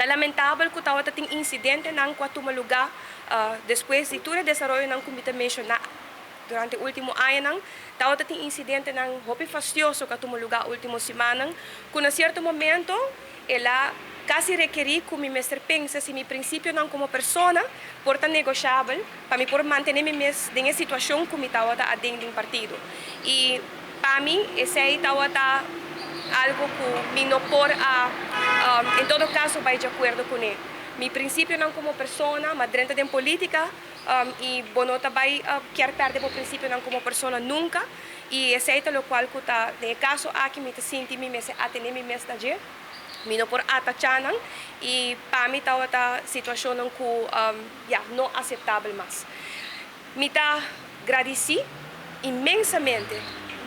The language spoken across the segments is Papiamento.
Ta lamentabel ku tabata tin insidentenan ku a tuma lugá despues di tur e desaroyonan ku mi ta menshoná durante último añanan. Tabata tin insidentenan hopi fastioso ku a tuma lugá último simannan ku na sierto momento el a kasi rekerí ku mi mester pensa si mi prinsipionan komo persona por ta negoshabel pa mi por mantené mi mes den e situashon ku mi tabata aden den partido. I pa mi esei tabata algu ku mi no por a en todo kaso bai di akuerdo kuné. Mi prinsipionan komo persona, m'a drenta den polítika i bo no ta bai kier pèrdè bo prinsipionan komo persona nunka i esei ta lokual ku ta den e kaso aki mi ta sinti mi mester atené mi mes na dje. Mi no por atachá nan i pa mi tabata situashonnan ku ya no aseptabel mas. Mi ta gradisí inmensamente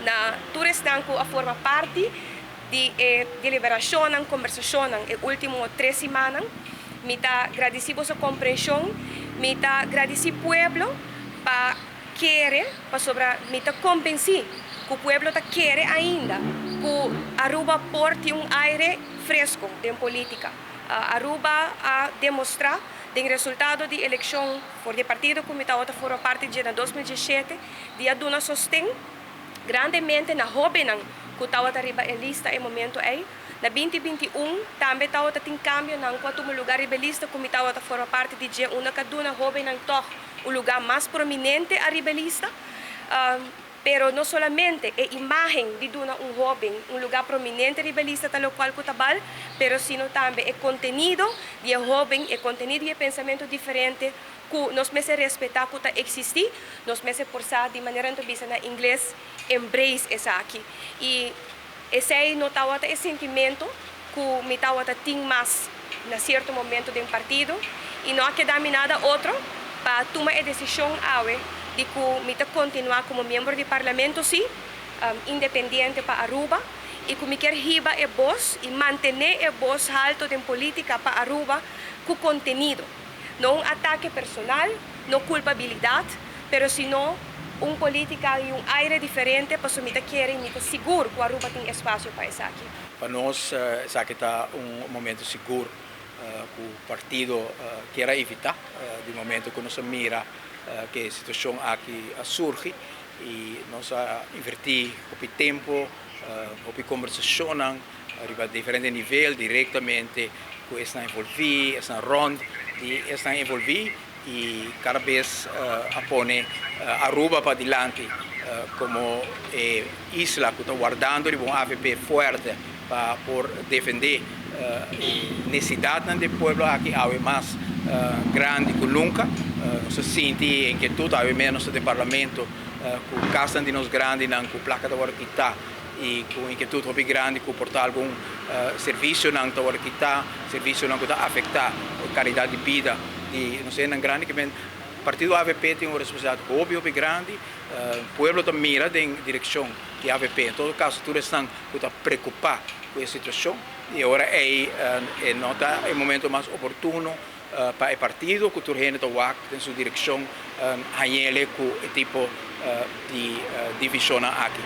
na tur esnan ku a forma parti di e deliberashonnan, kombersashonnan e último tres simannan. Mi ta gradisí boso komprenshon. Mi ta gradisí pueblo pa kere, pasobra mi ta kombensí ku pueblo ta kere ainda ku Aruba por tin un aire fresko den polítika. Aruba a demostrá den resultado di elekshon for di e partido ku mi tabata forma parti dje na 2017 di a duna sosten grandemente na hóbennan ku tabata riba e lista e momento ei. Na 2021 tambe tabata tin kambionan ku a tuma lugá riba e lista ku mi tabata forma parti di dje unda ku a duna hóbennan tòg un lugá mas prominente ariba e lista. Pero no solamente e imágen di duna un hóben un lugá prominente riba e lista ta lokual ku ta bal, pero sino tambe e kontenido di e hóben, e kontenido i e pensamentu diferente ku nos mester respetá ku ta eksistí, nos mester por sa di manera nan ta bisa na ingles embrace esaki. I esei no tabata e sentimentu ku mi tabata tin mas na sierto momento den partido i no a keda mi nada otro pa tuma e desishon awe di ku mi ta kontinuá komo miembro di parlamento sí, independiente pa Aruba i ku mi kier hiba e bos i mantené e bos halto den polítika pa Aruba ku kontenido. No un atake personal, no kulpabilidat, pero sino un polítika i un aire diferente pasobra mi ta kere i mi ta sigur ku Aruba tin espasio pa esaki. Pa nos esaki ta un momento sigur ku partido kier a evitá di momento ku nos a mira ku e situashon aki a surgi i nos a invertí hopi tempu, hopi kombersashonnan riba diferente nivel direktamente ku esnan envolví, esnan rònt di esnan envolví i kada bes a pone Aruba padilanti komo e isla ku ta wardando riba un avp fuerte pa por defendé e nesesidatnan di e pueblo aki awe mas grandi ku nunka. Nos ta sinti e inkietut awe mes nos ta den parlamento ku kasnan di nos grandinan ku plaka ta wòrdu kitá i ku inkietut hopi grandi ku por ta algun servisionan ta wòrdu kitá, servisionan ku ta afektá e kalidat di bida di nos hendenan grandi. Kimen partido avp tin un responsabilidat hopi hopi grandi, pueblo ta mira den direkshon di avp, en todo kaso tur esnan ku ta preokupá ku e situashon i e ora ei e no ta e momento mas oportuno pa e partido ku tur hende ta wak den su direkshon hañ'ele ku e tipo di divishonnan aki.